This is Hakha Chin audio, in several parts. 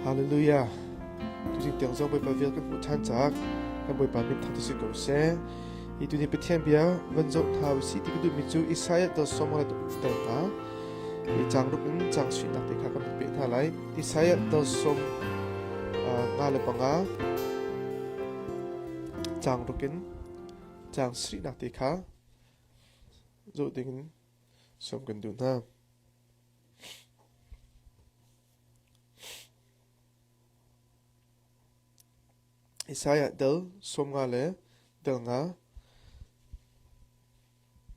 Hallelujah. Tuzing tiang zong Bawipa vel kan hmuh ṭhan caah kan Bawipa min thang si ko seh. Hi tuni Pathian bia van zoh hna usih ti ka duhmi cu Isaiah dal sawm le tel hna. Hi cang ruk in cang suinak te kha kan pe hna lai. Isaiah dal sawm nga le panga cang ruk in cang sarihnak te kha zoh ding in sawm kan duh hna. Isaiah dal 50 le dal nga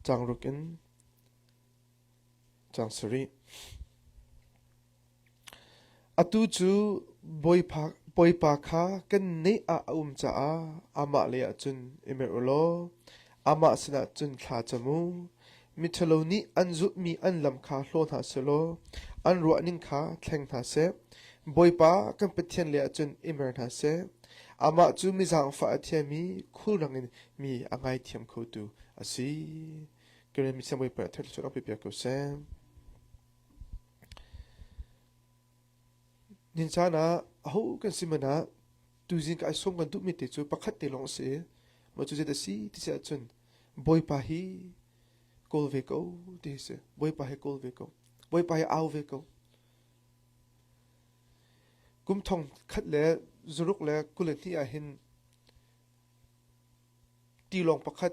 caang ruk in caang sarih. Atu cu Bawipa kha kan neh ah a um caah amah lei ah cun i mer u law amah sinah cun thla cam u. Miṭhalo nih an zulhmi an lam kha hlaw hna sehlaw an ruahning kha thleng hna seh. Bawipa kan Pathian lei ah cun i mer hna seh. Amah cu mi zaangfah a thiam i khulrang in mi a ngaithiam khotu a si. Karen mi Bawipa thluachuah rak pe piak ko seh. Nin caan ah aho kan si hmanh ah tuzing ka ai sawm kan duhmi te cu pakhat te lawng a si. Mah cu zei a si ti si ahcun Bawipa hi kawl ve ko ti hi si. Bawipa hi kawl ve ko. Bawipa hi au ve ko. Kum thong khat le zaruk le 22 ah hin tilawng pakhat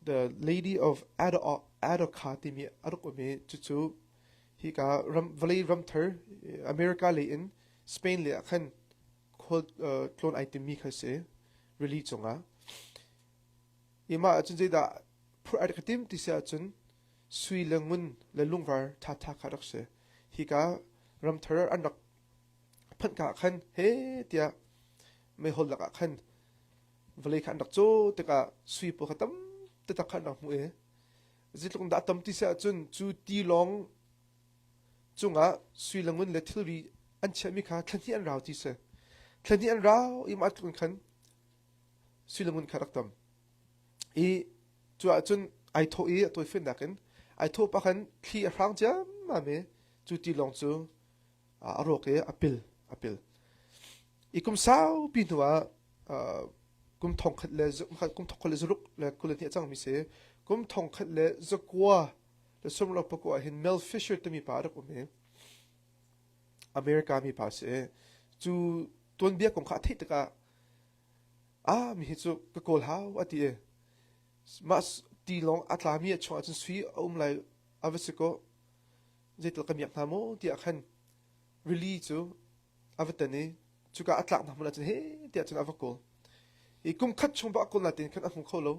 The Lady of Adoka timi a rak um i cucu hika ram vawlei ramthar America lei in Spain lei ah khan khual tlawn ai timmi kha si rili cungah. I mah ahcun zeidah phurh ai rak i tim ti si ahcun sui le ngun le lungvar ṭhaṭha kha rak si. Hika ramthar an rak phanh ka ah khan he tiah meihol lakah khan vawlei kha an rak caw tikah sui pawl kha tam taktak kha an rak hmuh i zeitluk in dah a tam ti si ahcun cu tilawng cungah sui le ngun le thilri an chiahmi kha thla hnih an rau ti si. Thla hnih an rau i mah tluk in khan sui le ngun kha rak tam. I cu ahcun ai thawh i a tawifiannak in ai thawh pah khan thli a hrang ciammam i cu tilawng cu a rawk i a pil a pil. I kum saupi hnu ah kum thong khat le kum thong khat le zaruk le 22 a cangmi si kum thong khat le zakua le sumlo pakua hin Mel Fisher timi pa a rak um i America mi pa si cu tuanbia kong kha a theih tikah ah mi hi cu ka kawl hau a ti i mah tilawng a tlami a chung ahcun sui a um lai a va si ko zeital ka miak hna maw tiah khan rili cu a va tan i cuka a tlaknak hmun ahcun he tiah cun a va kawl i kum khat chung bak a kawl nain khan a hmu kho lo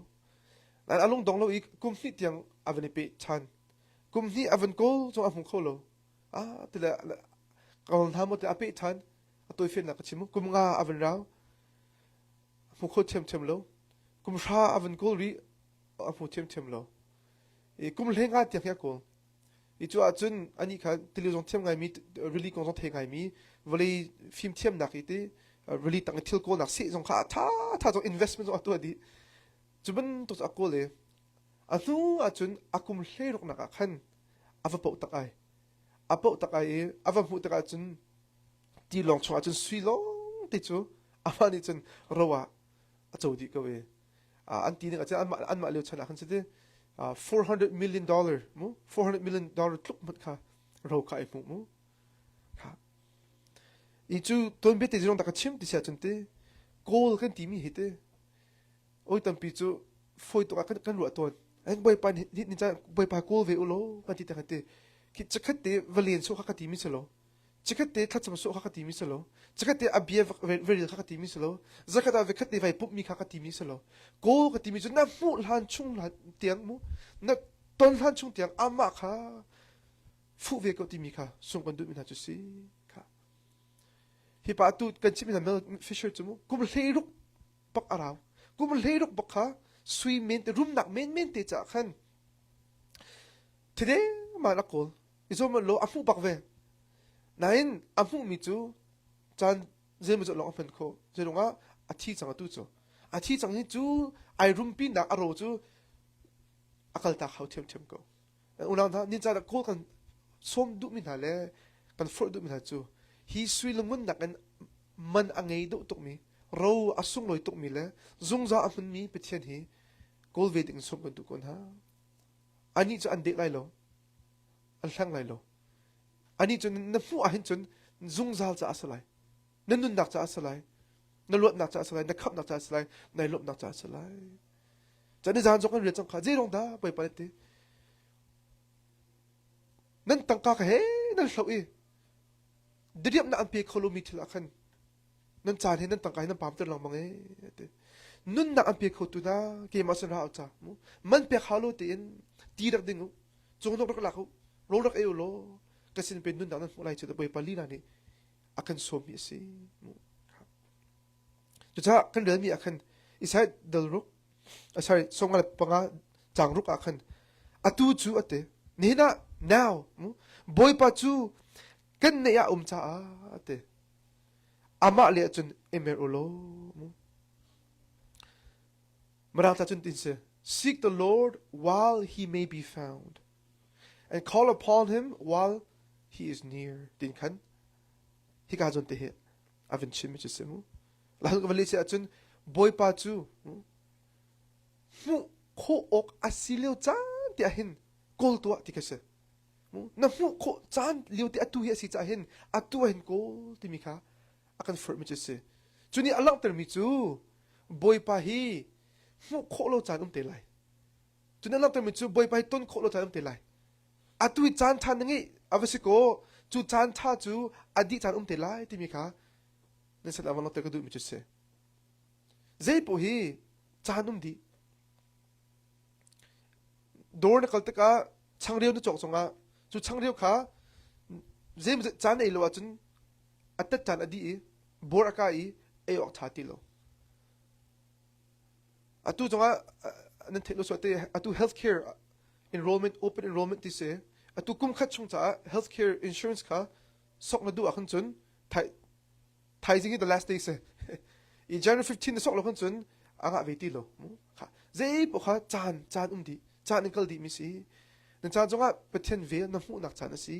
nain a lung dong lo i kum hnih tiang a van i peh ṭhan kum hnih a van kawl zong a hmu kho lo ah tile kawl hna maw tiah a peh ṭhan a tawifiannak ka chim kum nga a van rau a hmu kho ṭhiamṭhiam lo kum hra a van kawl rih a hmu ṭhiamṭhiam lo i kum hlenga tiang hi a kawl I cu ahcun anih kha tili zong thiam ngaimi, rili kong zong thei ngaimi, vawlei fimthiamnak i ti rili tang i thil kawlnak seh zong kha a ṭha ṭha zong investment zong a tuah dih. Cu bantuk cu a kawl i a hnu ahcun a kum hleiruknak ah khan a va poh tak ai. A poh tak ai i a va hmuh tikah cun tilawng chungah cun sui lawng te cu amah nih cun ro ah a co dih ko i an ti ning ah anmah anmah lio chan ah khan si ti 400 million dollar mu 400 million dollar tluk hmanh kha ro kha ai hmuh mu kha i cu tuanbia te zong tak ka chim ti sia cun ti goal kan timi hi te oi tampi cu foi tuk ah kan kan ruah tawn an bawipa ni ni ca bawipa kawl ve u law kan ti te kha te khi chakhat te valen so kha ka ti mi si lo Chikkhat te thlacam sawh kha ka timi si lo. Chikkhat te a bia va rel kha ka timi si lo. Zakhat ah vekhat te vai pumhmi kha ka timi si lo. Kawl ka timi cu na hmuh hlan chung hlan tiang mu na ton hlan chung tiang amah kha fuh ve ko timi kha sung kan duhmi hna cu si kha. Hi pa tu kan chimmi hna Mel Fisher cu mu kum hleiruk bak a rau. Kum hleiruk bak kha sui men te rumnak men men te caah khan thideng ma na kawl I zuam law a hmuh bak ve. Nain a hmuhmi cu caan zeimawzat lawng a hman khawh. Zeirung ah a thi cang atu cu. A thi cang hi cu ai rumpinak a ro cu a kaltak hau ṭhiamṭhiam ko. Unau hna, nin caan ah kawl kan sawm duhmi hna le kan forh duhmi hna cu. Hi sui le ngun nakin man a ngei deuh tukmi, ro a sunglawi tukmi le zungzal a hmunmi Pathian hi kawl ve ding sawm kan duh ko hna. Anih cu an deh lai lo. An hleng lai lo. Anih cu na hmuh ahhin cun zungzal caah a si lai. Na nunnak caah a si lai. Na luatnak caah a si lai. Na khamhnak caah a si lai. Nai lawmhnak caah a si lai. Cun ni zan zong kan rian cang kha zei dah Bawipa nih ti. Nan tangka ka he nan hloh i diriamnak an pe kho lomi thil ah khan nan caan he nan tangka he nan pamter lengmang e ti. Nunnak an pe kho tu hna keimah sin ra ca man pek hau lo tein ti rak ding u cunghnok rak lak u rawl rak ei u law ka sin pe nunnak nan hmuh lai cu Bawipa lila nih a kan sawmmi a si. Cucaah kan relmi ah khan Isaiah dal ruk sorry 55 caang ruk ah khan atu cu a ti nihin ah now Bawipa cu kan neih ah um caah a ti amah le cun i mer u law Mirang ta cun tin si seek the Lord while he may be found and call upon him while he is near tin khan hika zawn te hi a van chimmi cu si mu lahal ka van leh si ahcun Bawipa cu hmuh khawh awk a si lio caan te ah hin kawl tuah ti kha si na hmuh khawh caan lio te atu hi a si caah hin atu ah hin kawl timi kha a kan forhmi cu si cu nih a langhtermi cu Bawipa hi hmuh khawh lo caan um te lai cu nih a langhtermi cu Bawipa hi ton khawh lo caan um te lai atu i caan ṭha na ngeih a va si kaw cu caan ṭha cu a dih caan um te lai timi kha nan sin ah van langhter ka duhmi cu si. Zei paoh hi caan um dih. Dawr na kal tikah changreu na cawk zongah cu changreu kha zei caan ei lo ahcun a tet caan a dih i bor a ka i ei awk ṭha ti lo. Atu zongah nan theih lo sual te atu healthcare enrollment open enrollment ti si atu kum khat chung caah healthcare insurance kha sok na duh ahkhan cun thaizing hi the last day si i January 15 na sok lo khan cun a ngah ve ti lo zei poh kha caan caan um dih caan in kal dih mi si na caan zongah Pathian vel na hmuhnak caan a si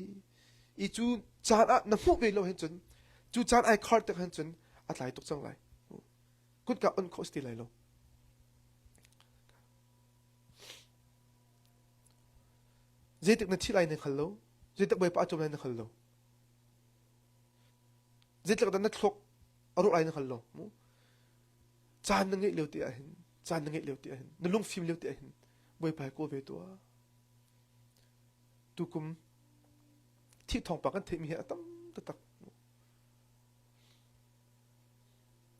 i cu caan ah na hmuh ve lo hin cun cu caan ai khar tik hin cun a tlai tuk cang lai kutka on khawh si ti lai lo Zeitik na thi lai na hngal lo. Zeitik Bawipa a cawm lai na hngal lo. Zeitluk dah na thluak a rawh lai na hngal lo. Caan na ngeih lio te ah hin, caan na ngeih lio te ah hin, na lungfim lio te ah hin Bawipa hi kawl ve tuah. Tukum thih thawngpang kan theihmi hi a tam taktak.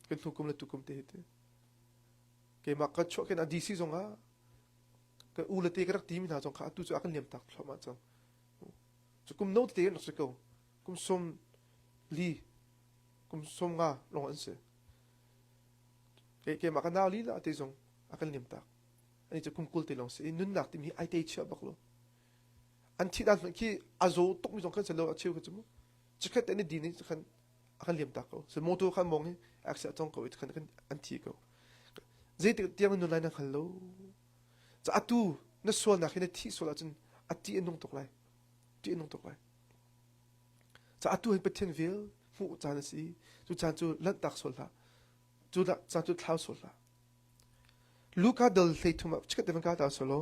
Kan hnu kum le tukum te hi ti. Keimah ka chuah khin a DC zong ah ka u le te ka rak timi hna zong kha atu cu a kan liam tak thluahmah cang. Cu kum no tete an rak si ko. Kum sawm li, kum sawm nga lawng an si. Ke keimah ka nau lila te zong a kan liam tak. Ani cu kum 20 te lawng si i nunnak timi hi ai te chia bak lo. An thih dan hmanh khi a zaw tukmi zong kan si lo a cheu kha cu mu. Chikkhat te an i din i khan a kan liam tak ko. So motor khan mong i accident a tong ko i khan an thi ko. Zeitik tiang na nun lai na hngal lo. Ca atu na sualnak hi na thih sual ahcun a ṭih a nung tuk lai. Ṭih a nung tuk lai. Ca atu hin Pathian vel hmuh caan a si. Cu caan cu lanhtak sual hlah. Cu caan cu thlau sual hlah. Luka dal 13 ah chikat te van ka ta solo.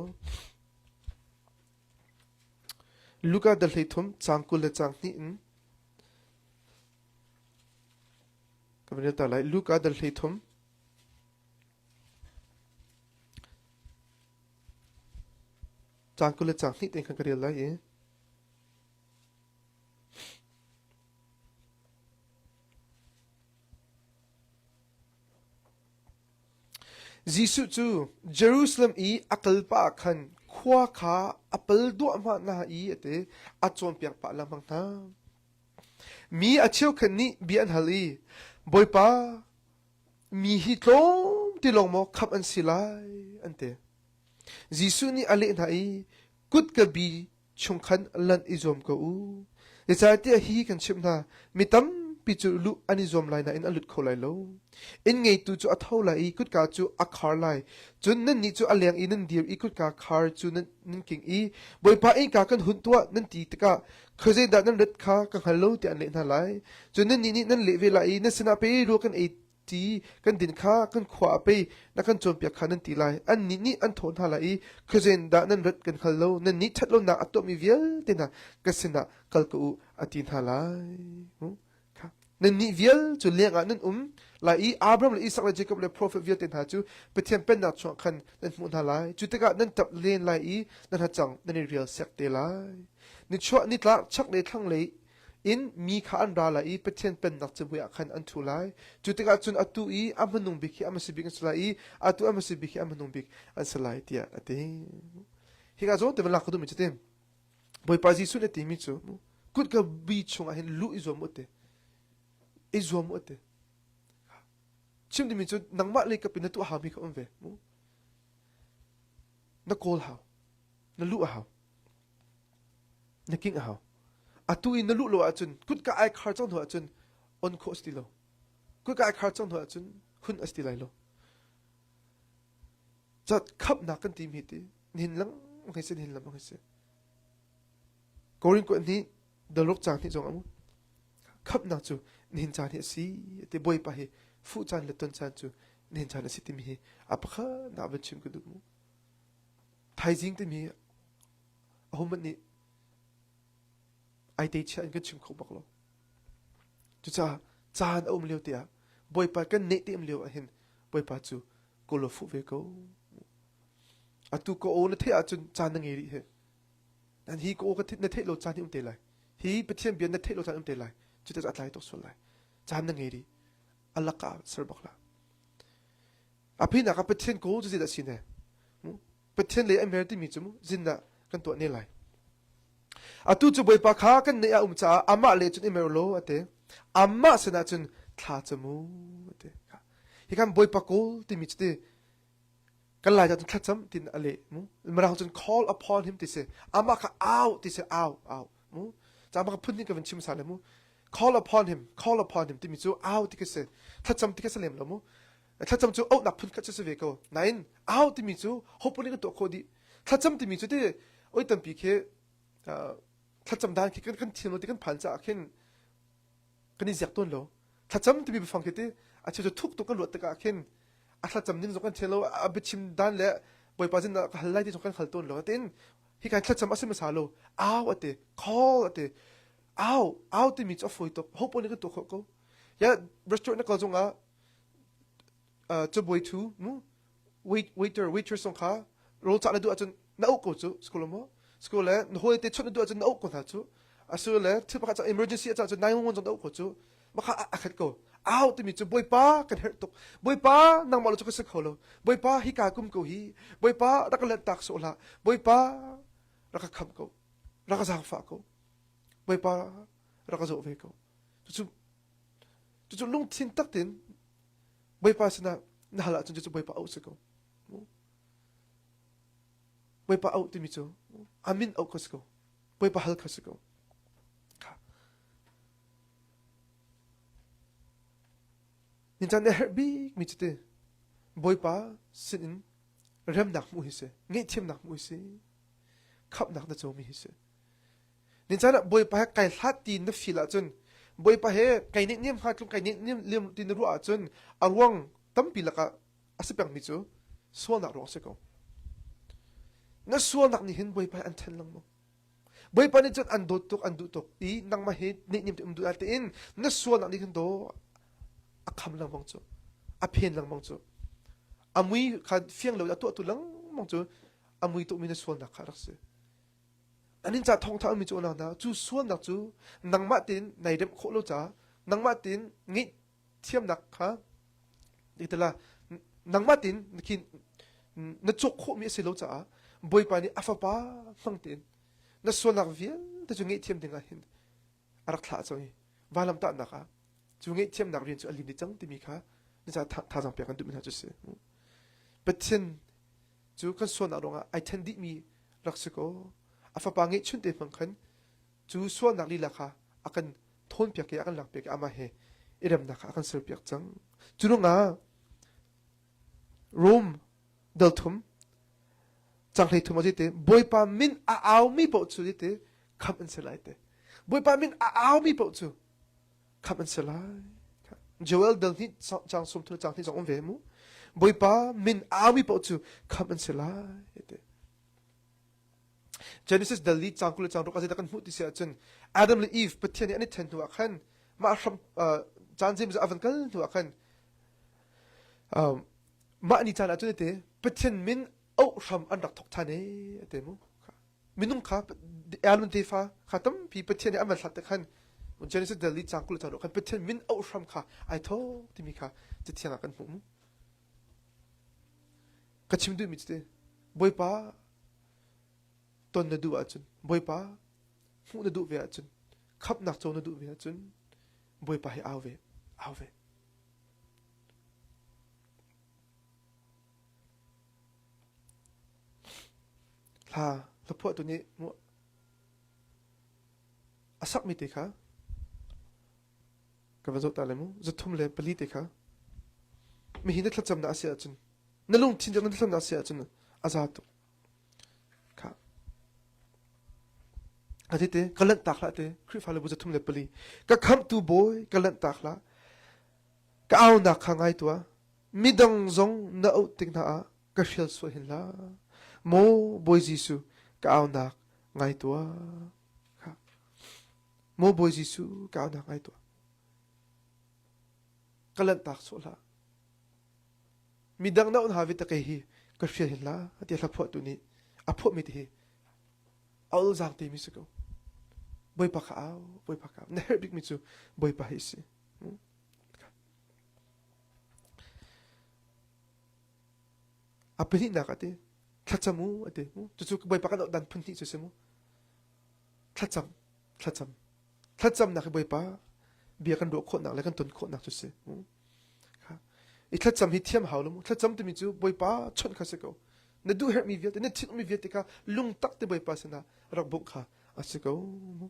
Luka dal 13 caang 20 le caang hnih in ka van rel ta lai. Luka dal 13 Caang 20 le caang hnih tein khan ka rel lai i Jesuh cu Jerusalem i a kal pah ah khan khua kha a pal duahmah hna i a ti, a cawnpiak pah lengmang hna. Mi a cheukhat nih bia an hal i, Bawipa, mi hi tlawm ti lawng maw khamh an si lai an ti. Jesuh nih a leh hna i kutka bi chung khan lanh i zuam ko u. Zeicahtiah hi kan chimh hna, mi tampi. tampi cu luh an i zuam lai nain an lut kho lai lo. Inn ngeitu cu a tho lai i kutka cu a khar lai. Cun nannih cu a leng i nan dir i kutka khar cu nan, nan king i Bawipa innka kan hunh tuah nan ti tikah khuazeidah nan rat kha ka hngal lo tiah an leh hna lai. Cun nannih nih nan leh ve lai i na sinah pei rawl kan ei ti kan din kha kan khua ah pei na kan cawnpiak kha nan ti lai. Annih nih an thawh hna lai i khuazein dah nan rat kan hngal lo. Nannih ṭhat lonak a tuahmi vialte hna ka sinah kal ko u a ti hna lai. Nannih vial cu leng ah nan um lai i Abraham le Isak le Jakob le profet vialte hna cu Pathian pennak chungah khan nan hmuh hna lai. Cu tikah nan ṭap len lai i nan hacang nan i rial sek te lai. Nichuah nitlak chaklei thlanglei in mi kha an ra lai i Pathian pennak civui ah khan an ṭhu lai. Cu tikah cun atu i a hmanung bik hi a hmasa bik an si lai i atu a hmasa bik hi a hmanung bik an si lai tiah a ti. Hika zawn te van lak ka duhmi cu ti. Bawipa Jesuh nih a timi cu kutka bi chungah hin luh i zuam u ti. I zuam u ti. Chim timi cu nangmah lei kap in na tuah haumi kha um ve. Na kawl hau. Na luh a hau. Na king a hau. Atu i na luh lo ahcun kutka ai khar cang hnu ahcun on khawh a si ti lo. Kutka ai khar cang hnu ahcun hun a si ti lai lo. Cat khamhnak kan timi ti nihin lengmang hi si nihin lengmang hi si. Korin kuat nih dalruk caan hnih zong amu. Khamhnak cu nihin caan hi a si ti Bawipa hi fuh caan le ton caan cu nihin caan a si timi hi a pakhat nak van chim ka duh mu. Thaizing timi ahohmanh nih ai te chia in kan chim kho bak lo. Cucaah caan a um lio te ah Bawipa kan neh te um lio ah hin Bawipa cu kawl a fuh ve ko. Atu ka aw na theih ahcun caan na ngei rih he. Nan hi ka aw ka na theih lo caan hi um te lai. Hi Pathian bia na theih lo caan um te lai. Cuti a tlai tuk sual lai. Caan na ngei rih. A laka ser bak la. A phinak ah Pathian ko cu zeidah si ne? Pathian lei a mer timi cu zindah kan tuah ne lai. Atu cu Bawipa kha kan neih a um caah amah le cun i mer law a ti. Amah sinah cun thla cam u a ti. Hi kan Bawipa kawl timi cu ti kan lai cun thlacam tin a leh mu. Mirang cun call upon him ti si. Amah kha au ti si au au mu. Ca amah kha phun ka van chim sa le mu. Call upon him, call upon him timi cu au ti ka si. Thlacam ti ka si lem lo mu. Thlacam cu auhnak phun khat cu si ve ko. Nain au timi cu hope nih kan tuah khawh dih. Thlacam timi cu ti oi tampi khi thlacam dan khi kan kan thiam lo ti kan phan caah khin kan i ziak tawn lo. Thlacam timi biafang khi ti a cheu cu thuk tuk kan ruat tikah khin a thlacam ning zong kan thiam lo a biachim dan le Bawipa zin ka hal lai ti zong kan hal tawn lo. Tin hi kan thlacam a si hmasa lo. Au a ti, call a ti. Au, au timi cu a fawi tuk. Hope nih kan tuah khawh ko. Ya restaurant na kal zongah cabuai thu mu wait waiter waitress zong kha rawl cah na duh ahcun na auh ko cu school maw school le na hawi te chawnh na duh ahcun na auh ko hna cu asu le thil pakhat cang emergency a cah cun 911 zong na auh ko cu maka a khat ko au timi cu bawipa kan herh tuk bawipa nangmah lo cu ka si kho lo bawipa hi ka kum ko hi bawipa rak ka let tak sawh hlah bawipa rak ka khamh ko rak ka zaangfah ko bawipa rak ka zoh ve ko cucu Cucu lungthin tak tein Bawipa sinah na hal ahcun cucu Bawipa auh si ko. Bawipa auh timi cu a min auh kha si ko. Bawipa hal kha si ko. Nin na herh bik mi cu ti Bawipa sin in remnak hmuh hi si, ngaihthiamnak hmuh hi si, khamhnak na comi hi si. Nicaan ah Bawipa he kai hlat ti na feel ahcun Bawipa he kai nih niam hnga tlung kai nih niam liam ti na ruah ahcun a ruang tampi lakah a si pengmi cu sualnak ruang a si ko. Na sualnak nih hin Bawipa he an ṭhen lengmang. Bawipa nih cun an dawt tuk an duh tuk i nangmah he nih niam ti um duh tein na sualnak nih khin daw a kham lengmang cu a phen lengmang cu a mui kha fiang lo a tuah tu lengmang cu a mui tukmi na sualnak kha a rak si. An in ca thawngtha ummi cu unau hna cu sualnak cu nangmah tein nai remh khawh lo caah nangmah tein ngeih thiamnak kha itala nangmah tein khi na cawk khawhmi a si lo caah Bawipa nih a fapa hmang tein na sualnak vialte cu ngaihthiam dingah hin a rak thlah cang i vailamtahnak ah cu ngaihthiamnak rian cu a lim dih cang timi kha na ca thazaang pek kan duhmi hna cu si. Pathian cu kan sualnak ruangah ai then dihmi rak si kaw a fapa ngeihchun te hmang khan cu sualnak lila kha a kan thawi. thawnpiak i a kan lakpiak i amah he i remnak kha a kan serpiak cang. Cu ruangah Rom dal thum cang hlei thum a te Bawipa min a aumi paoh cu te khamh an si lai te. Bawipa min a aumi paoh cu khamh an si lai. Joel dal hnih cang sum thu cang hnih zong um ve mu. Bawipa min a aumi paoh cu khamh an si lai te. Genesis dal li cang 20 le cang ruk a zeidah kan hmuh ti si ahcun Adam le Eve Pathian nih an i then hnu ah khan mah hram caan zeimawzat a van kal hnu ah khan mah ni caan ah cun te Pathian min auh hram an rak thok ṭhan ee te mu minung kha Adam tefa kha tampi Pathian nih an van hlat te khan Genesis dal li cang 20 le cang ruk khan Pathian min auh hram kha ai thok timi kha cathiang ah kan hmuh mu Ka chim duhmi cu te Bawipa ton na duh ahcun Bawipa hmuh na duh ve ahcun khamhnak co na duh ve ahcun Bawipa hi au ve au ve. Hla hlaphuahtu nih a sakmi te kha ka va zoh ta le mu 304 te kha mihi na thlacamnak a si ahcun na lungthin na thlacamnak a si ahcun a za tuk kha a ti te ka lanh tak hlah te Khrihfa le bu 34 ka khamhtu bawi ka lanh tak hlah ka aunak kha ngai tuah midang zong na auh tik hna ah ka hrial sual hin hlah maw Bawi Jesuh ka aunak ngai tuah kha Maw Bawi Jesuh ka aunak ngai tuah. Ka lanhtak sawh hlah. Midang na un havi ta kei hi ka hrial hin la ti hla phuahtu nih a phuahmi te hi a ulzang te mi si ko. Bawipa ka au, Bawipa ka au. Na herh bikmi cu Bawipa hi si. A pahnihnak a ti, thlacam u a ti. Cucu Bawipa kan auh dan phun hnih cu si mu. Thlacam, thlacam. Thlacamnak hi Bawipa bia kan ruah khawhnak le kan ton khawhnak cu si. I thlacam hi thiam hau lo mu. Thlacam timi cu Bawipa chawnh kha si ko. Na duh herhmi vialte, na thinumi vialte kha lungtak te Bawipa sinah rak bungh kha a si ko mu.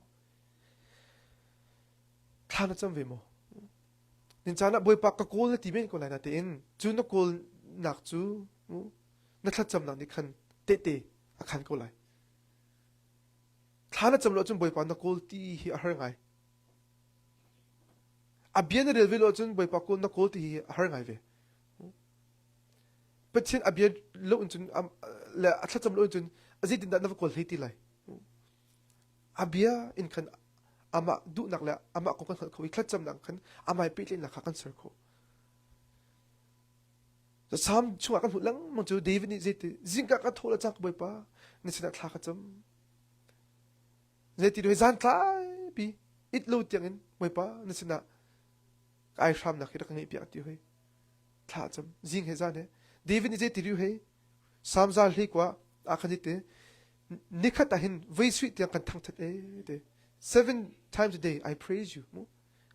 Thla na cam ve maw? Nin caan ah Bawipa ka kawl na ti men ko lai na tein cu na kawlnak cu na thlacamnak nih khan tehte a khan ko lai. Thla na cam lo ahcun Bawipa na kawl ti hi a har ngai. A bia na rel ve lo ahcun Bawipa kawl na kawl ti hi a har ngai ve. Pathian a bia lo in cun le a thlacam lo in cun zeitindah na va kawl hlei ti lai. A bia in khan amah duhnak le amah kong kan hngalh kho i thlacamnak khan amah pehtlaihnak kha kan ser khawh. Salm chungah kan hmuh lengmang cu David nih zeiti zingka ka thaw le cang ka Bawipa na sinah thla ka cam. Zeiti zan tlaipi it lo tiangin Bawipa na sinah ka ai hramnak hi rak ka ngeih piak ti hoi. Thla cam zing he zan he David nih zeiti riu hei Salm za hlei kwa ah khan te nikhat ah hin voi suih tiang kan thangthat e te seven times a day I praise you mu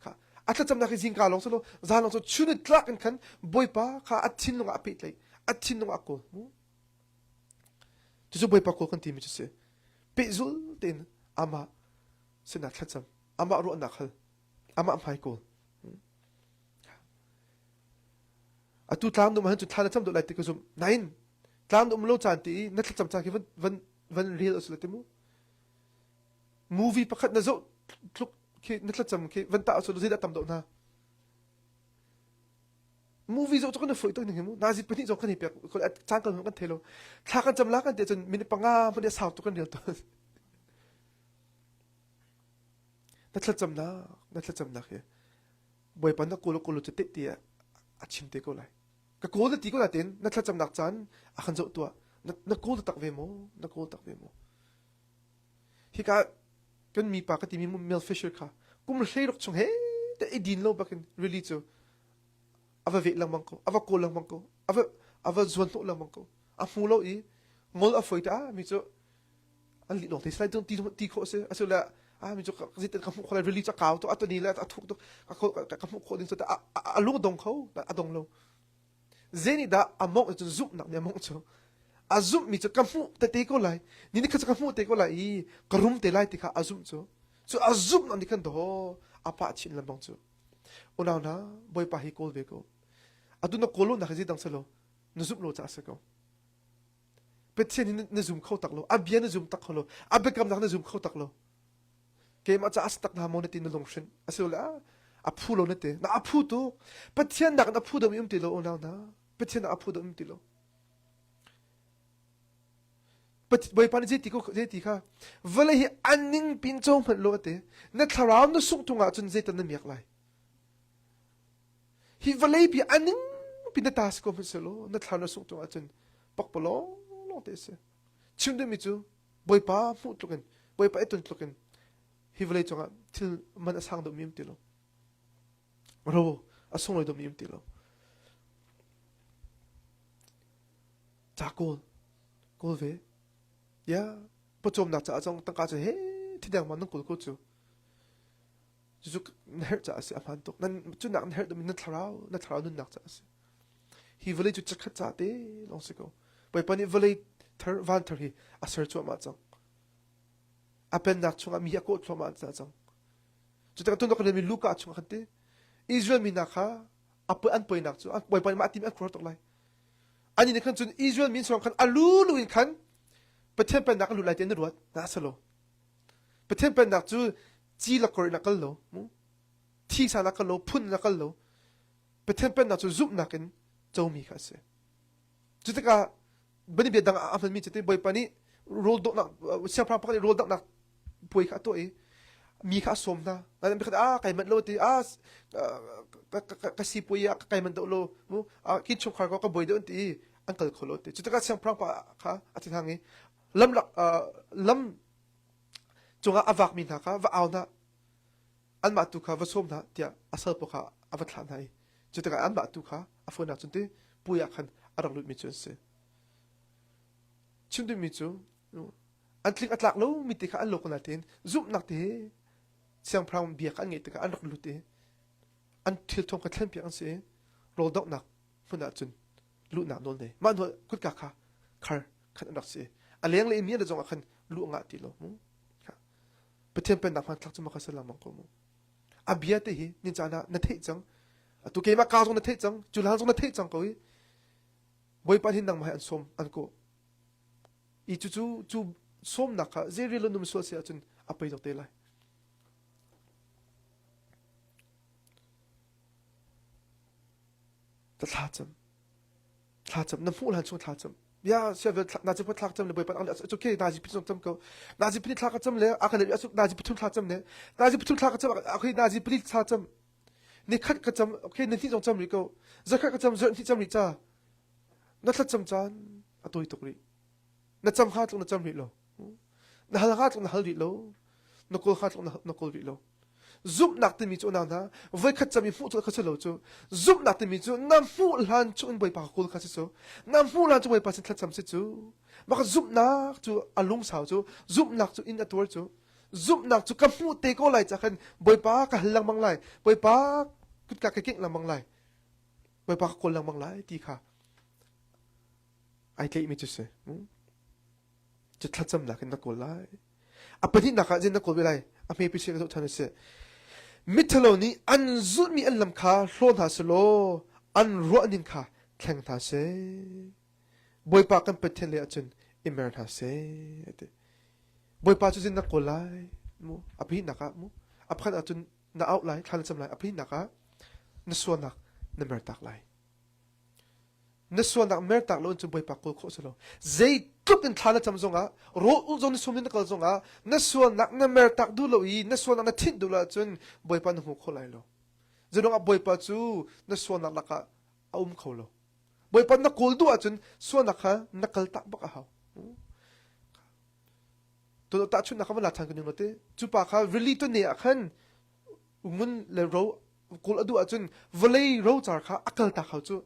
kha a thlacamnak hi zingka lawng silo zan lawng silo chun tlak in khan Bawipa kha a thinlung ah a pehtlaih a thinlung ah a kawl mu cucu Bawipa kawl kan timi cu si pehzul tein amah sinah thlacam amah ruahnak hal amah hmai kawl atu tlang dum han cu thla na cam deuh lai ti ka zum nain tlang um lo caan ti i na thlacam caan khi van van van rel usila ti mu Movie pakhat na zoh tluk khi na thlacam khi van tah usulaw zeidah tam deuh hna? Movie zoh cu kan i foih tuk ning hi mu. Nazi pahnih zong kan i pek caan kan kan thei lo. Thla kan cam la kan ti cun minute panga hmanh a sau tuk kan rel tawn. Na thlacamnak na thlacamnak hi Bawipa na kawl kawl cu te ti a chim te ko lai. Ka kawl na ti ko natin na thlacamnak caan a kan zoh tuah. Na, na kawl tak ve maw? Na kawl tak ve maw? Hika kan mipa ka timi Mel Fisher kha kum 16 chung he te i din lo bakin rili cu a va veh lengmang ko a va kawl lengmang ko a va a va zuan hnawh lengmang ko a hmu lo i ngol a foi te ah mi cu an lih lawng te sai ti ti khawh si asile ah mi cu zeitin ka hmuh khawh lai rili cu a kau tuk a tuni le a thuk tuk ka hmuh khawh ding cu a lung dong kho a dong lo Zei nih dah a mawngh cun zumhnak nih a mawngh cu. A zumhmi cu ka hmuh tete ko lai. Ni ni kha cu ka hmuh te ko lai i ka rum te lai ti kha a zumh cu. Cu a zumhnak nih khan daw. A pah chin lengmang cu. Unau hna, Bawipa hi kawl ve ko. Atu na kawl lo nak hi zeidang si lo, na zumh lo caah a si ko. Pathian hi na zum kho tak lo, a bia na zum tak kho lo, a biakamnak na zum kho tak lo. Keimah caah a si tak hna maw na ti na lunghrinh. Asilole a phu lo na ti. Na a phu tuk. Pathian nakin a phu deuhmi um ti lo unau hna. Pathian nak a phu deuh um ti lo. Bawipa nih zeiti zeiti kha vawlei hi an ning pin co hmanh lo ati na thlarau na sungh tung ahcun zeitan na miak lai hi vawlei pi a ning pin na ta si ko hmanh selaw na thlarau na sungh tung ahcun pakpalawng lawng te a si chim duhmi cu Bawipa hmuh tluk in Bawipa i ton tluk in hi vawlei cungah thil man a sang deuhmi um ti lo ro a sunglawi deuhmi um ti lo Ca kawl. Kawl ve. Ya, pawcawmnak caah zong tangka cu he thideng ma nan kawl ko cu. Cucu na herh caah a si a hmaan tuk. Nan cunak na herh deuhmi na thlarau, na thlarau nunnak caah a si. Hi vawlei cu chikkhat ca te lawng si ko. Bawipa nih vawlei thar, van thar hi a ser cuahmah cang. A pennak chungah mi hi a kawh thluahmah cang. Cutikah tun kan mi Luka chungah khan ti Israel mi hna kha an poinak cu Bawipa nih mah ti mi an khuar tuk lai. Ani nih khan cun Israel mi sawng khan a lulu in khan Pathian pennak a lut lai ti an ruat. Na si lo. Pathian pennak cu ci lakor in a kal lo. Thi sa na kal lo, phun na kal lo. Pathian pennak cu zumhnak in comi kha a si. Cu tikah bani bia dang a hmanmi cu te Bawipa nih rawl dawhnak siangpahrang pakhat nih rawl danghnak puai kha a tuah i mi kha a sawm hna. Nain pakhat ah kai manh lo ti ah ka si puai ah ka kai manh deuh lo mu kin chungkhar ko ka buai deuh an ti i an kal kho lo ti. Cu tikah siangpahrang pa kha a thinhang i lam lak lam cungah a vakmi hna kha va au hna anmah tu kha va sawm hna tiah a salpa kha a va thlah hna i cu tikah anmah tu kha a fawinak cun ti puai ah khan a rak lutmi cu an si. Chim duhmi cu an tling a tlak lomi ti kha an lo ko nain zumhnak te he siangpahrang bia kha an ngeih tikah an rak lut i an thil thawng kha thlenpiak an si i rawl donghnak hmun ah cun luhnak nawl nei mah hnu kutka kha khar khan an rak si a lenglei mi an zong ah khan luh ngah ti lo mu Pathian pennak hmanthlak cu maka si lengmang ko mu a bia te hi nin caan ah na theih cang atu keimah ka zong na theih cang cu hlan zong na theih cang ko i Bawipa hin nangmah hi an sawm an kawh i cucu cu sawmnak kha zeirel in um sual si ahcun a pei tuk te lai. Ta thlacam. Thlacam na hmuh hlan chung thlacam. Ya sia vel na ci thlak cam le bawipa ang it's okay na ji phi cam ko. Na ji phi thlak cam le a ka le asuk na ji pathum thla cam ne. Na ji pathum thla ka cam okay na ji pali thla cam. Ni khat ka cam okay ni hnih zong cam rih ko. Zakhat ka cam zarh hnih cam rih ca. Na thlacam caan a tawi tuk rih. Na cam hnga tluk na cam rih lo. Na hal hnga tluk na hal rih lo. Na kawl hnga tluk na kawl rih lo. Zumhnak timi cu unau hna, voikhat cam i hmuh cu kha si lo cu. Zumhnak timi cu na hmuh hlan chung in Bawipa kawl kha si cu. Na hmuh hlan cu Bawipa sin thlacam si cu. Maka zumhnak cu a lungsau cu, zumhnak cu in a tuar cu. Zumhnak cu ka hmuh te ko lai ca khan Bawipa ka hal lengmang lai. Bawipa kutka ka kingh lengmang lai. Bawipa ka kawl lengmang lai ti kha ai tlaihmi cu si. Cu thlacamnak in na kawl lai. A pahnihnak ah zin na kawl ve lai. A hme pi ka zoh ṭhan a si. Mithalo nih an zulhmi an lam kha hlaw hna selaw an ruahning kha thleng hna seh. Bawipa kan Pathian lei ahcun i mer hna seh. Ati. Bawipa cu zin na kawl lai. Mu a pahnihnak ah mu a pakhat ahcun na auh lai thla na cam lai a pahnihnak ah na sualnak na mertak lai na sualnak mertak lo in cun Bawipa kawl khawh si lo zeitluk in thla na cam zongah rawl ulh zong na sum in na kal zongah na sualnak na mertak duh lo i na sualnak na thinh duh lo ahcun Bawipa na hmu kho lai lo zeiruangah Bawipa cu na sualnak lakah a um kho lo Bawipa na kawl duh ahcun sualnak kha na kal tak bak a hau Tu tahchunhnak kha van la ṭhan kan ning te. Cu pa kha rili tawne ah khan ngun le ro kawl a duh ahcun vawlei rocar kha a kal tak hau cu.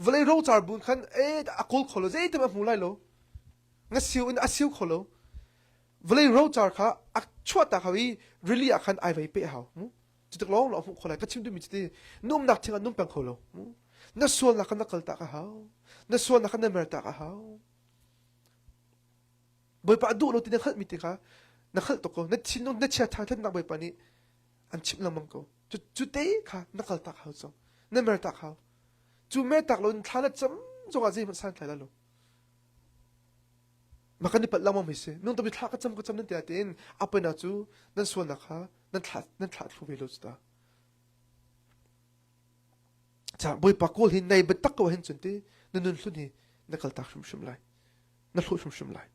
Vawlei rocar bun khan e a kawl kho lo zeitim a hmu lai lo. Nga siu in a siu kho lo. Vawlei rocar kha a chuah tak hau i rili ah khan ai vei peh hau. Cutik lawng lawng hmuh kho lai. Ka chim duhmi cu ti numnak thing ah num peng kho lo. Na sualnak kha na kal tak a hau. Na sualnak kha na mer tak a hau. Bawipa a duh lo ti na hngalhmi ti kha na hngalh tuk ko. Na thinlung na chiatha thlennak Bawipa nih An chimh lengmang ko. Cu cu te kha na kal tak hau cang. Na mer tak hau. Cu mer tak lo in thla na cam zongah zeihmanh santlai lai lo. Ma kan i palh lengmang mi si. Nung tampi thla ka cam ka cam nan ti tiin apena cu nan sualnak kha nan thlah nan thlah thlu ve lo cu ta. Ca Bawipa kawl hi nei biatak ko hin cun ti na nun hlun hi na kaltak hrimhrim lai. Na hloh hrimhrim lai.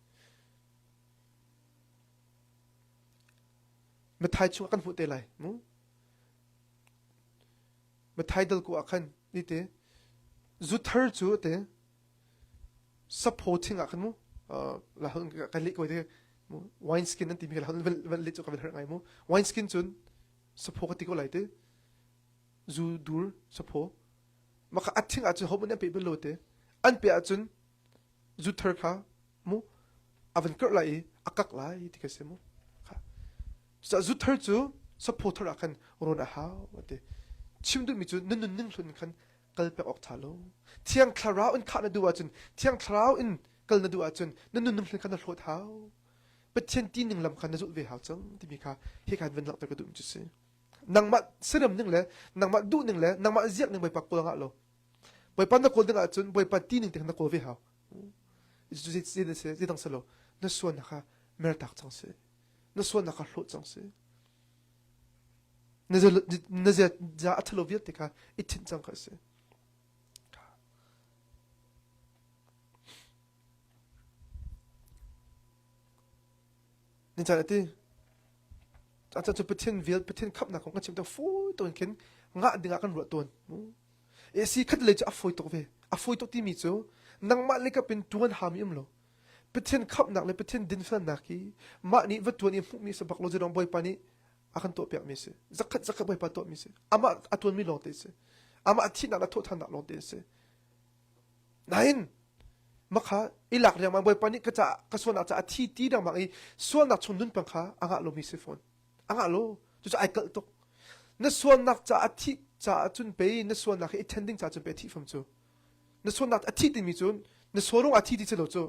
Mathai chungah kan hmuh te lai mu. Mathai dal ku ah khan ni te zu thar cu te saphaw thing ah khan mu la hon kan leh ko te wine skin an timi la hon van leh cu ka van herh ngai mu wine skin cun saphaw ka ti ko lai te zu dur saphaw maka a thing ah cun homun an pe bal lo te an pe ahcun zu thar kha mu a van kerh lai i a kak lai ti ka si mu Cucaah zu thar cu saphaw thar ah khan rawn a hau a ti. Chim duhmi cu na nunning hlun khan kal pek awk ṭha lo. Thiang Thlarau in khah na duh ahcun Thiang Thlarau in kal na duh ahcun na nunning hlun kha na hlawt hau. Pathian tining lam kha na zulh ve hau cang timi kha hika hin van langhter ka duhmi cu si. Nangmah siram ning le nangmah duh ning le nangmah ziak ning Bawipa kawl ngah lo. Bawipa na kawl ding ahcun Bawipa tining te kha na kawl ve hau. Zeidang si lo na sualnak kha mertak cang si. Na sualnak kha hlawt cang si. Na zia a ṭhalo vialte kha i ṭhinh cang kha a si. Nicaan a ti. Cu cu Pathian vel, Pathian khamhnak kong kan chim tik fawi tuk in khin ngah ding ah kan ruah tawn. E si khat lei cu a fawi tuk ve. A fawi tuk timi cu nangmah le kap in ṭuan hami um lo. Pathian khamhnak le Pathian dinfelnak hi mah nih va ṭuan i hmuhmi si bak lo zedong Bawipa nih a kan tuahpiakmi si. Zakhat zakhat Bawipa tuahmi si. Amah a ṭuanmi lawngte si. Amah a thihnak le thawhthannak lawngte si. Nain makha i lak riangmang Bawipa nih ka caah ka sualnak caah a thi ti riangmang i sualnak chung nun peng kha a ngah lomi si fawn. A ngah lo. Cucu ai kalh tuk. Na sualnak caah a thih caah cun pei na sualnak hi i then ding caah cun pei a thih fam cu. Na sualnak a thi timi cu na sual ruangah a thi ti si lo cu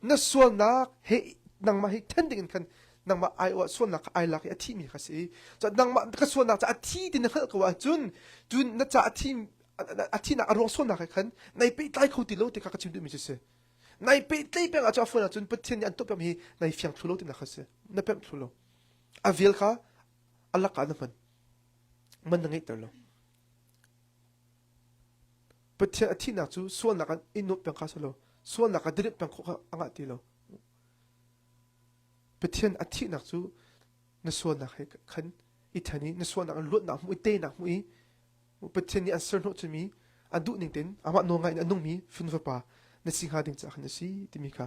na sualnak he nangmah hi then ding in khan nangmah ai sualnak kha ai lak i a thimi kha si. Cun nangmah ka sualnak caah a thi ti na hngalh ko ahcun cun na caah a thi a thinak a ruang sualnak he khan nai pehtlai kho ti lo ti kha ka chim duhmi cu si. Nai pehtlai peng ahcun a fuan ahcun Pathian nih an tuah peng hi nai fiang thlu lo tinak kha si. Na pemh thlu lo. A vel kha a lakah na hman. Man na ngeihter lo. Pathian a thihnak cu sualnak an i nuamh peng kha si lo. Sualnak a dirip peng khawh kha a ngah ti lo. Pathian a thihnak cu na sualnak he khan i then i na sualnak in luatnak hmuh i teinak hmuh i Pathian nih an serhnawh cumi an duh ning tein amah nawlngai in a nungmi fun fapa na si hnga ding caah khan a si timi kha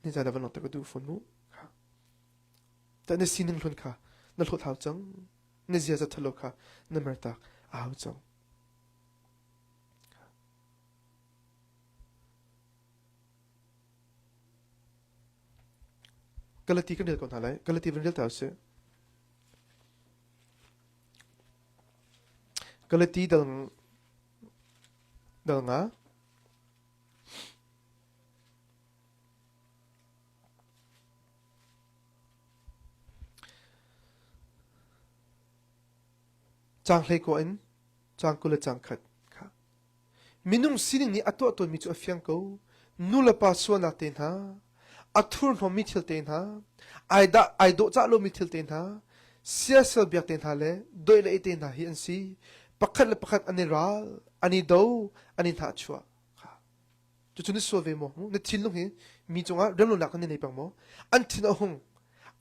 nizan ah van langhter ka duh fawn mu. Tah na sining hlun kha na hlawt hau cang. Na ziaza thalo kha na mertak a hau cang. Galati kan rel ko hna lai. Galati van rel ta usih. Galati dal dal nga. Caang hlei ko in caang 20 le caang khat kha. Minung sining nih a tuah tawnmi cu a fiang ko. Nulepa sualnak te hna, a thurhnawmmi thil te hna, ai dah ai dawhcah lomi thil te hna, siasal biak te hna le doih le te hna hi an si. Pakhat le pakhat an i ral, an i do, an i hnahchuah. Cucu na sual ve maw? Na thinlung hi mi cungah remlonak an i nei peng maw? An thin a hung.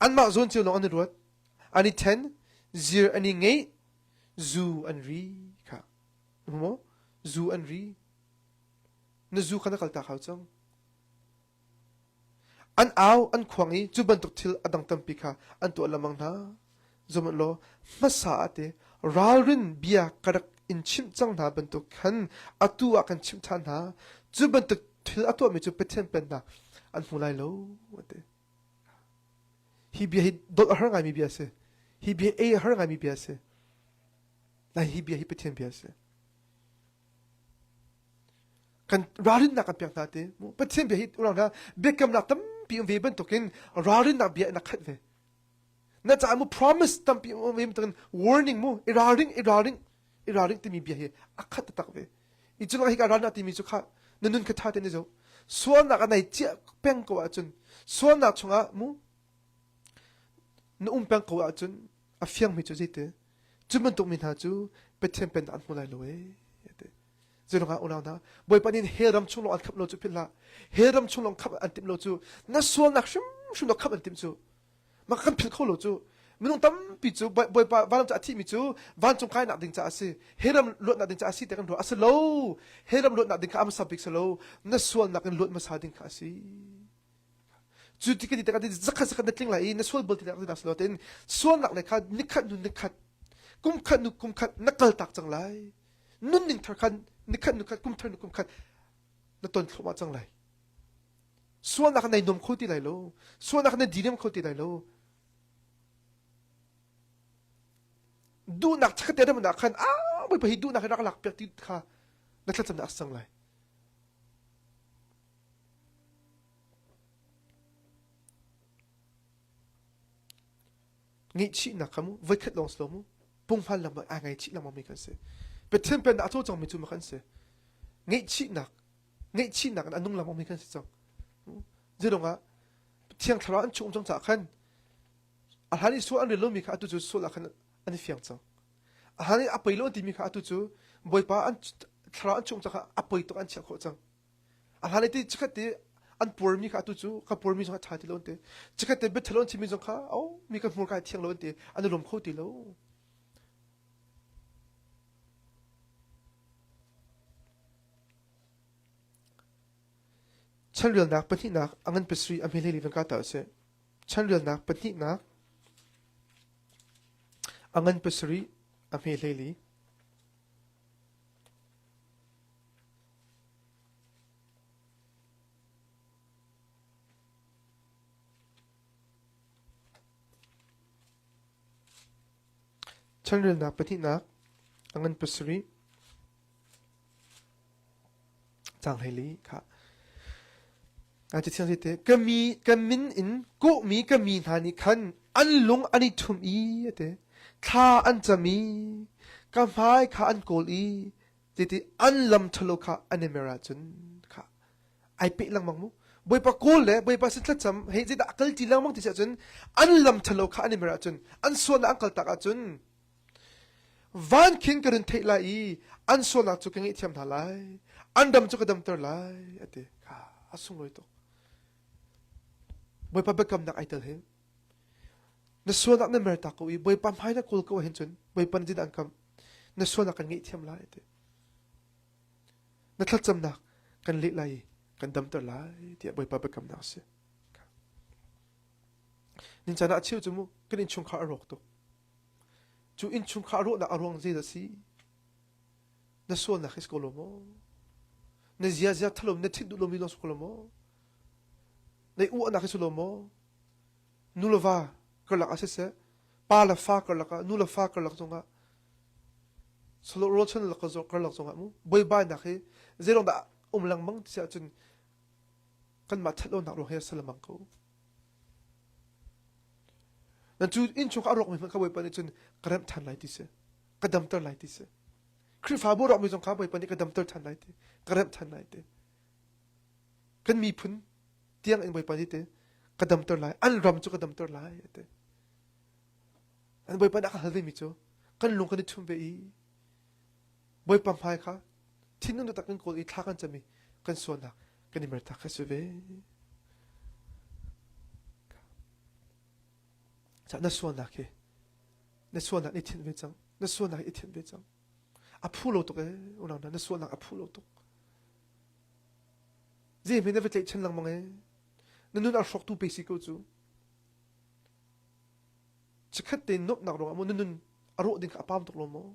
Anmah zawn cio lawng an i ruat. An i then, zir an i ngeih, zu an ri kha. Maw? Zu an ri. Na zu kha na kaltak hau cang. An au, an khuang i cu bantuk thil a dang tampi kha an tuah lengmang hna. Zohhmanh law, hmasa ah te ralrin bia ka rak in chimh cang hna bantuk khan atu ah kan chimh ṭhan hna. Cu bantuk thil a tuahmi cu Pathian Pennak an hmu lai lo, a ti. Hi bia hi dolh a har ngaimi bia a si. Hi bia ei a har ngaimi bia a si. Nain hi bia hi Pathian bia a si. Kan ralrinnak kan pek hna ti. Pathian bia hi unau hna biakamnak tampi um ve bantukin ralrinnak bia in a khat ve. Na caah mu promise tampi um ve takin warning mu i ralring i ralring i ralring timi bia hi a khat taktak ve. I cu hi ka ralnak timi cu kha na nun kha ṭha tein i zoh. Sualnak a nei cia peng ko ahcun sualnak chungah mu na um peng ko ahcun a fiangmi cu zeiti cu bantuk mi hna cu Pathian pennak an hmu lai lo ee. Zeiruangah unau hna Bawipa nih hell ram chung lawng an khamh lo cu philh hlah. Hell ram chung lawng khamh an timh lo cu na sualnak hrimhrim lawng khamh an timh cu. Mah kan philh kho lo cu. Minung tampi cu Bawipa vanlam ca a thihmi cu vancung kainak ding caah a si. Hell ram luatnak ding caah a si tiah kan ruah. A si lo. Hell ram luatnak ding kha a hmasa bik si lo. Na sualnak in luat hmasa ding kha a si. Cu ti ka ti tikah zakhat zakhat na tling lai i na sual bal ti lai si lo tein sualnak le kha nikhat hnu nikhat kum khat hnu kum khat na kal tak cang lai. Nunning thar khan nikhat hnu khat kum thar hnu kum khat na ton thluahmah cang lai. Sualnak na nuam kho ti lai lo. Sualnak na diriam kho ti lai lo. Duhnak chakhat te ram khan a bawipa hi duhnak hi rak lak piak ti kha na thlacamnak a si cang lai. Ngaihchihnak kha mu voikhat lawng si lo mu punghman lengmang aa ngaichih lengmang mi kan si. Pathian pennak a cawlcang mi cu ma kan si. Ngaihchihnak ngaihchihnak in a nung lengmang mi kan si cang. Zeidong ah Thiang Thlarau an chung cang caah khan a hlan i sual an rel lomi kha atu cu sual ah khan an i fiang cang. A hlan i a poi lo an timi kha atu cu Bawipa an thlarau an chung cang kha a poi tuk an chiah khawh cang. A hlan i ti chikkhat te an puarmi kha atu cu ka puarmi zong a ṭha ti lo an ti. Chikkhat te biaṭha lo an chimmi zong kha oh mi ka hmurka thiang lo an ti. An i lawm kho ti lo. Chanrialnak pahnihnak a ngan pasarih a hme van ka ta seh. Chanrialnak pahnihnak a ngan pasarih a hme hleili. Chanrelnak pahnihnak a ngan pasarih caang hleili kha a ti thiang te ka mi ka min in kawhmi ka mi hna nih khan an lung an i ṭhum i a ti thla an cam i ka hmai kha an kawl i titi an lam ṭhalo kha an i mer ahcun kha ai peh lengmang mu Bawipa kawl le Bawipa sin thlacam hei zeidah a kal ti lengmang ti si ahcun an lam ṭhalo kha an i mer ahcun an sualnak an kaltak ahcun van khin ka run theih lai i an sualnak cu ka ngaihthiam hna lai an ram cu ka damter lai a ti kha a sunglawi tuk Bawipa biakamnak ai tel hi na sualnak na mer tak ko i Bawipa hmai na kawl ko ahhin cun Bawipa nih an kam na sualnak kan ngaihthiam lai a ti na thlacamnak kan leh lai i kan damter lai tiah Bawipa biakamnak a si. Nincaan ah a cheu cu mu kan innchungkhar a rawk tuk. Cu innchungkhar a rawhnak a ruang zeidah a si? Na sualnak hi si ko lo maw? Na ziazia thalo na thit duh lomi lawng si ko lo maw? Na i uahnak hi si lo maw? Nu le va karlak ah siseh, pa le fa karlak ah, nu le fa karlak zongah solo rualchan karlak zongah mu buaibainak hi zeilong dah um lengmang ti ahcun kanmah ṭhat lonak ruang hi a si lengmang ko. Nan cu innchung a rawkmi hmanh kha Bawipa nih cun ka remh ṭhan lai ti si. Ka damter lai ti si. Khrihfabu rawkmi zong kha Bawipa nih ka damter ṭhan lai ti. Ka remh ṭhan lai ti. Kan miphun tiang in Bawipa nih ti ka damter lai. An ram cu ka damter lai ti. An Bawipa nih a ka hal vemi cu kan lung kan i ṭhum ve i Bawipa hmai kha thinlung taktak kan kawl i thla kan cam i kan sualnak kan i mertak kha si ve. Cah na sualnak hi na sualnak i thinh ve cang na sualnak i thinh ve cang a phu lo tuk ee unau hna na sualnak a phu lo tuk zei hme na va tlaihchan lengmang ee na nun a hrawktu pe si ko cu Chikkhat tein nuamhnak ruangah maw na nun a rawh ding kha a pam tuk lo maw?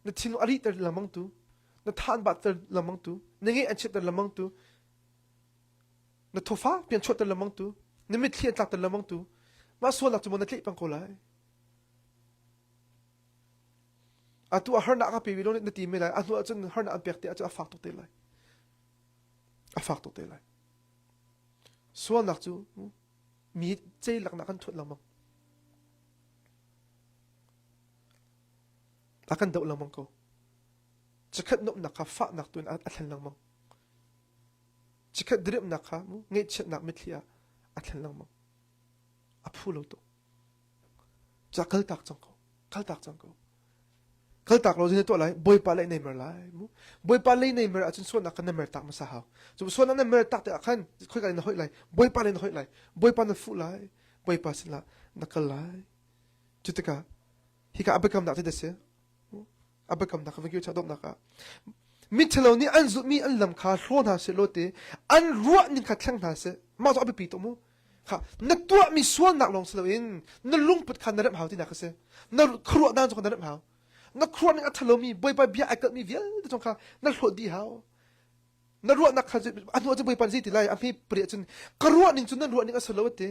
Na thinlung a rihter lengmang tu, na tha an batter lengmang tu, na ngeih an chiatter lengmang tu, na thawfa pian chuahter lengmang tu, na mitthli an tlakter lengmang tu, mah sualnak cu maw na tlaih peng ko lai? Atu a harnak ka pe ve lo na ti me lai, a hnu ahcun harnak an pek te ahcun a fak tuk te lai. A fak tuk te lai. Sualnak cu. Mi cei laknak kan thuat lengmang. A kan doh lengmang ko. Chikkhat nuamhnak kha fahnak tu in a thlen lengmang. Chikkhat diriamhnak kha ngaihchiatnak mitthli ah a thlen lengmang. A phu lo tuk. Ca kaltak cang ko. Kaltak cang ko. Kaltak lo na tuah lai Bawipa lei nei mer lai mu. Bawipa lei nei mer ahcun sualnak kan na mer tak hmasa hau. Cu sualnak na mer tak tikah khan khoika na hoih lai. Bawipa lei na hoih lai. Bawipa na fuh lai. Bawipa sinah na kal lai. Cu tikah hika a biakamnak cu si. A biakamnak va kir dawtnak ah miṭhalo nih an zulhmi an lam kha hlaw hna seh law te an ruah ning kha thleng hna seh mah cu a biapi tuk mu kha na tuahmi sualnak lawng si loin na lungput kha na remh hau tinak a si na khuaruah dan zong kha na remh hau na khuaruah ning a ṭhalomi bawipa bia ai kalhmi vialte zong kha na hlawt dih hau na ruahnak kha a hnu ah cun bawipa nih zei ti lai a hme pari ah cun ka ruah ning cu nan ruah ning a si lo a ti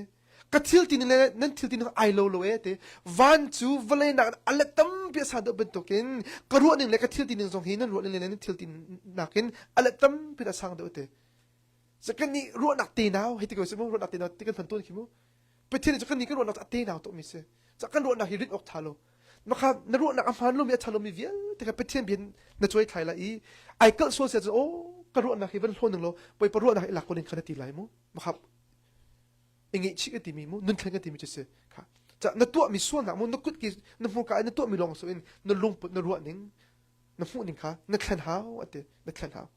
ka thil ti ning le nan thil ti ning ai lo lo e ti van cu vawlei nak a let tampi a san deuh bantukin ka ruah ning le ka thil ti ning zong hi nan ruah ning le nan thil ti nakin a let tampi a sang deuh ti kan nih ruahnak te nau hei ti ko si mu ruahnak te nau ti kan hman tawn khi mu Pathian cu kan nih kan ruahnak cu a te nau tuk mi si ca kan ruahnak hi rit awk tha lo maka na ruahnak a hmaan lomi a tha lomi vialte kha Pathian bia na cuai thlai lai i ai kalh sual sia cun aw ka ruahnak hi van hlawn ning law Bawipa ruahnak i lak ko ning kha na ti lai mu maka i ngaihchih ka timi mu nun thlen ka timi cu si kha ca na tuahmi sualnak mu na kut ki na hmurka in na tuahmi lawng so in na lungput na ruah ning na hmuh ning kha na thlen hau ati na thlen hau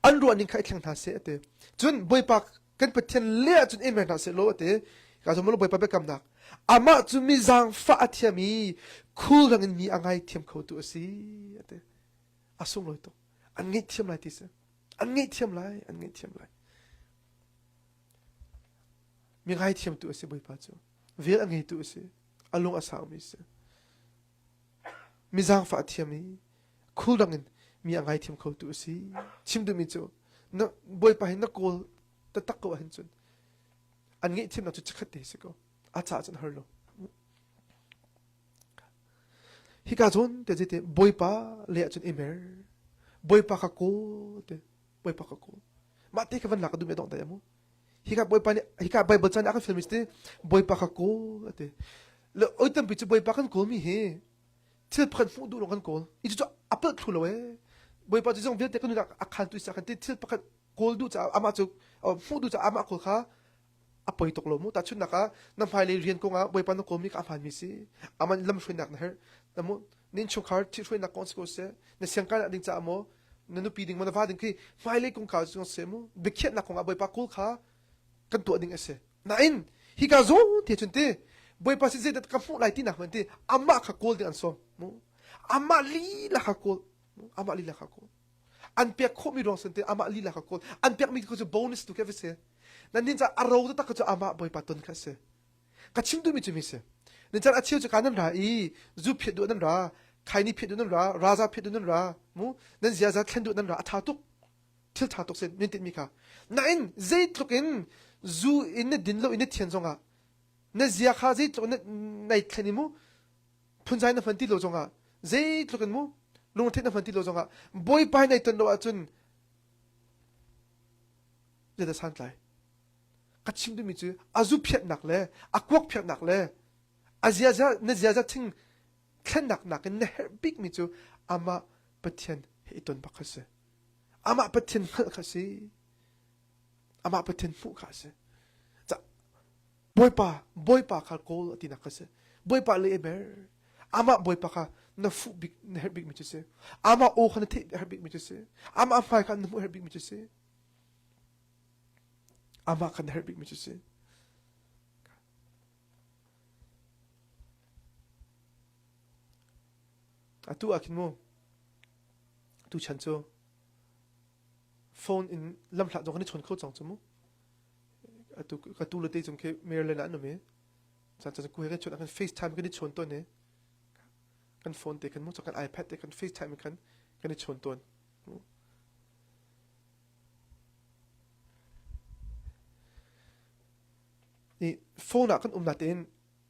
An ruahning kha i thleng hna seh a ti. Cun Bawipa kan Pathian le ahcun i mer hna seh law a ti. Ka zum Bawipa biakamnak. Amah cu mi zaangfah a thiam i khulrang in mi a ngaithiam khotu a si a ti. A sunglawi tuk. An ngaihthiam lai ti si. An ngaihthiam lai, an ngaihthiam lai. Mi ngaithiamtu a si Bawipa cu. Vel a ngeitu a si. A lung a saumi a si. Mi zaangfah a thiam i khuldang in mi a ngaithiam khotu a si. Chim duhmi cu na Bawipa hi na kawl taktak ko ahhin cun an ngaihthiamnak cu chikkhat te si ko. A caah cun har lo. Hika zawn te te Bawipa le ahcun i mer. Bawipa kha kawl te. Bawipa kha kawl. Mah te kha van lak ka duhmi a dongh dai mu. Hika Bawipa nih hika Bible caan ah kan filmi si Bawipa kha kawl a ti. Le oi tampi cu Bawipa kan kawlmi hi thil pakhat hmuh duh lawng kan kawl. I cu a palh thlu lo ee. Bawipa cu zong vialte kan nunnak a khan tu sa kan ti thil pakhat kawl duh caah amah cu hmuh duh caah amah kawl kha a poi tuk lo mu. Tahchunhnak ah na hmailei rian kong ah Bawipa na kawlmi kha a hmaanmi si. Amah lam hruainak na herh. Na mu na innchungkhar thihruainak kong si ko seh, na siangkainak ding caah maw, na nupi ding maw, na va ding khi hmailei kong kha si seh mu biakhiahnak kong ah Bawipa kawl kha kan tuah ding a si. Nain hika zawn te cun ti Bawipa sin zeidah ka hmuh lai tinak hmanh ti amah kha kawl ding an sawm mu. Amah lila kha kawl amah lila kha kawl. An pek khawhmi ruang sin ti amah lila kha kawl. An pekmi cu bonus tu ke si. Nan nin ca a ro taktak cu amah Bawipa ton kha si. Ka chim duhmi cu mi si. Nan can a cheu cu ka nan ra i zu phiat duh nan ra, khaini phiat duh nan ra, raza phiat duh nan ra, mu nan ziaza thlen duh nan ra a tha tuk. Thil tha tuk sin nan tinhmi kha. Nain zeitluk in zu in na din lo in na thian zongah na zia kha zeitluk in nai thlen i mu phunzai na hman ti lo zongah zeitluk in mu lungthin na hman ti lo zongah bawipa nai ton lo ahcun zeidah santlai ka chim duhmi cu a zu phiatnak le a kuak phiatnak le a ziaza na ziaza thing thlennak nakin na herh bikmi cu amah Pathian he i ton bak kha si. Amah Pathian hngalh kha si. Amah Pathian hmuh kha si. Bawipa, Bawipa kha kawl a tinak kha si. Bawipa le ber. Amah Bawipa kha na fuh bik na herh bikmi cu si. Amah aw kha na theih herh bikmi cu si. Amah hmai kha na hmuh herh bikmi cu si. Amah kha na herh bikmi cu si. Atu ah khin mu tuchan cu phone in lamhlat zong kan i chawn kho cang cu mu. Atu ka tu le te cung khi Maryland ah an um i caan caan ku he kan chawn ah khan FaceTime kan i chawn tawn i kan phone te khan mu kan iPad te khan FaceTime khan kan i chawn tawn. I phone ah kan um natein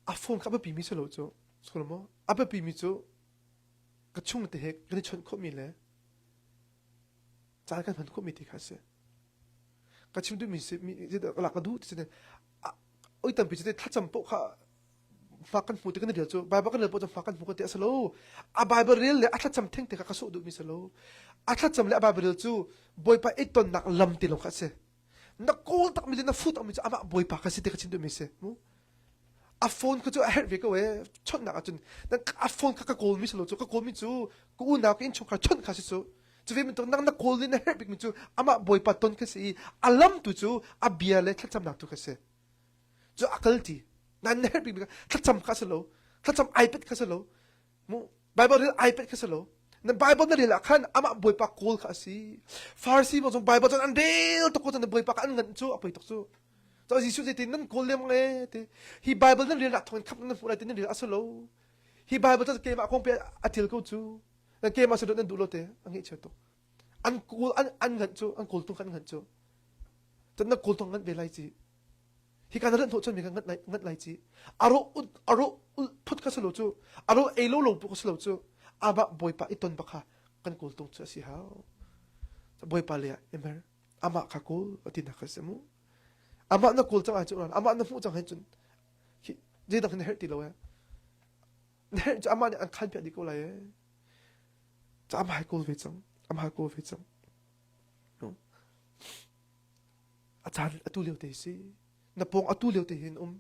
a phone kha a biapimi si lo cu sukul maw a biapimi cu ka chung te he kan i chawnh khawhmi le caan kan hman khawhmi ti kha a si. Ka chim duhmi si mi ka lak ka duh ti si oi tampi cu thlacam poh kha fa kan hmu ti kan rel cu Bible kan rel poh cu fa kan hmu kan ti a si lo. A Bible rel le a thlacam theng te kha ka sawh duhmi si lo. A thlacam le a Bible rel cu Bawipa i tonnak lam ti lawng kha a si. Na kawl takmi le na fu takmi cu amah Bawipa kha si ti ka chim duhmi si. Mu? A phone kha cu a herh ve ko ee. Chawnhnak ahcun a phone kha ka kawlmi si lo cu ka kawlmi cu ka unau ka innchungkhar chawnh kha si cu. Cu ve bantuk nang na kawl i na herh bikmi cu amah Bawipa ton kha si i a lam tu cu a bia le thlacamnak tu kha si. Cu a kal ti. Nan na herh bikmi kha thlacam kha si lo. Thlacam iPad kha si lo. Mu Bible rel iPad kha si lo. Na Bible na rel ah khan amah Bawipa kawl kha a si. Farsi bang zong Bible cun an rel tuk ko cun Bawipa kha an nganh cu a poi tuk cu. Cun Jesuh zeitin nan kawl lem le ti. Hi Bible nan rel nak thawngin khamh nan hmuh lai ti nan rel a si lo. Hi Bible cu keimah kong pe a til ko cu. Nan keimah si nan duh lo te a ngeih chia tuk. An kawl an an nganh cu an kawl tung khan nganh cu. Cun na kawl tung nganh ve lai ci. Hi ka na rat hnawh cun mi ka nganh lai nganh lai ci. Aro aro phut kha si lo cu. Aro ei lo lo pu kha si lo cu. Amah Bawipa i ton bakha kan kawl tung cu a si hau. Bawipa le ah i mer. Amah kha kawl a ti nak kha si mu. Amah na kawl cang ahcun amah na hmuh cang hin cun zeidang na herh ti lo eh. Na herh cu amah nih an khan piak dih ko lai eh. Ca amah hai kawl ve cang. Amah hai kawl ve cang. A caan atu lio te si. Na pawng atu lio te hin um.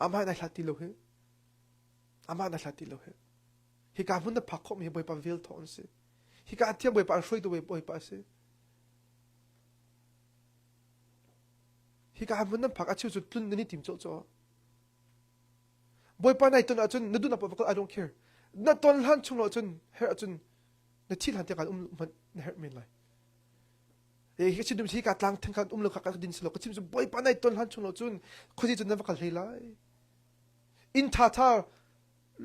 Amah nai hlat ti lo hi. Amah nai hlat ti lo hi. Hika hmun na phak khawhmi hi Bawipa vel thawng an si. Hika a thiang Bawipa an hruaitu Bawipa a si. Hika hmun nan phak a cheu cu tlun nan i tim cawh caw. Bawipa nai ton ahcun na duhnak paoh I don't care. Na ton hlan chung lo ahcun herh ahcun na thih hlan tiang um hmanh na herh men lai. E hi ka chim hi ka tlang theng khan um lo kha ka din si lo ka chim cu Bawipa nai ton hlan chung lo cun khuazi cun na va kal hlei lai. Inn tha tha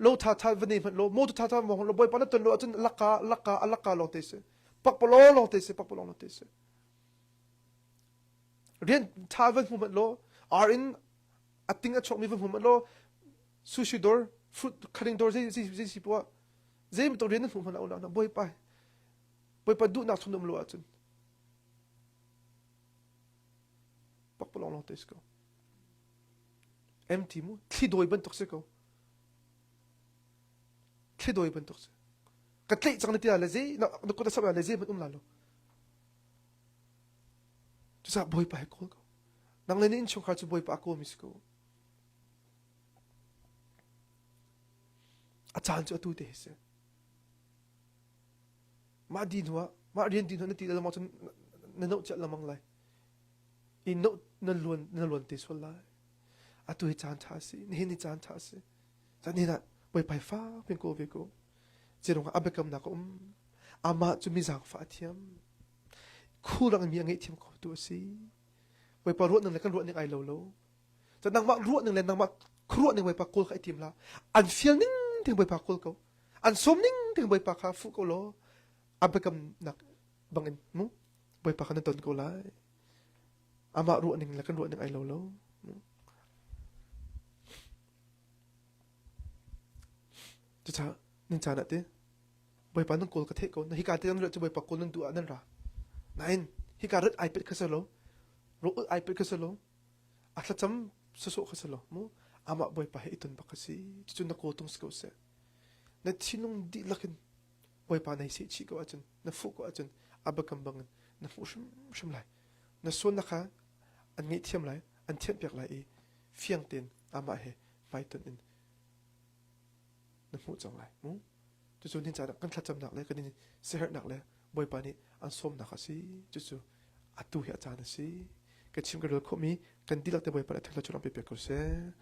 lo tha tha va nei hmanh lo motor tha tha mong lo Bawipa na ton lo ahcun laka laka alaka lawng te si. Pakpalawng lawng te si pakpalawng lawng te si. Rian ṭha van hmu hmanh law ar in a ting a chuakmi van hmu hmanh law sushi dawr fruit cutting dawr zei zei zei si poah zei bantuk rian na hmu hmanh ah bawipa bawipa duhnak chung um lo ahcun pakpalawng lawng te si ko empty mu thli dawi bantuk si ko thli dawi bantuk si ka tlaih cang na ti le zei na kut a sap le zei hmanh um la lo Cucaah Bawipa hi kawl ko. Nang le na innchungkhar cu Bawipa a kawlmi si ko. A caan cu atu te hi si. Mah di hnuah, mah rian di hnuah na ti le cun na noh ciah lamang lai. I noh na luan na luan te sual lai. Atu hi caan ṭha a si. Nihin hi caan ṭha a si. Caan hin ah Bawipa hi fak in kawl ve ko. Zeiruangah a biakamnak a um. Amah cu mi zaangfah a thiam. Khulrang in mi a ngaihthiam khotu a si. Bawipa ruahning le kan ruahning ai lo lo. Cun nangmah ruahning le nangmah khuaruahning Bawipa kawl kha i tim hlah. An fial ning tein Bawipa kawl ko. An sawm ning tein Bawipa kha fuh ko law a biakamnak bangin mu Bawipa kha na ton ko lai. Amah ruahning le kan ruahning ai lo lo. Cucaah nin caan ah ti Bawipa nan kawl ka theih ko. Hika te nan rat cu Bawipa kawl nan duh ah nan ra. Nain hika rat ai pet kha si lo. Rawh ai pet kha si lo. A thlacam sawsawh kha si lo. Mu amah Bawipa he i ton bak kha si. Cucu na kawl tung si ko seh. Na thinlung dihlak in Bawipa nei seh chih ko ahcun na fuh ko ahcun a biakam bangin na hmuh hrimhrim lai. Na sualnak kha an ngaihthiam lai, an thianhpiak lai i fiang tein amah he hmaitonh in na hmuh cang lai mu cucu nihin caan ah kan thlacamnak le kan in siaherhnak le Bawipa nih an sawmnak a si cucu atu hi a caan a si ka chim ka rel khawhmi kan dihlak te Bawipa nih a thei cu pe ko seh.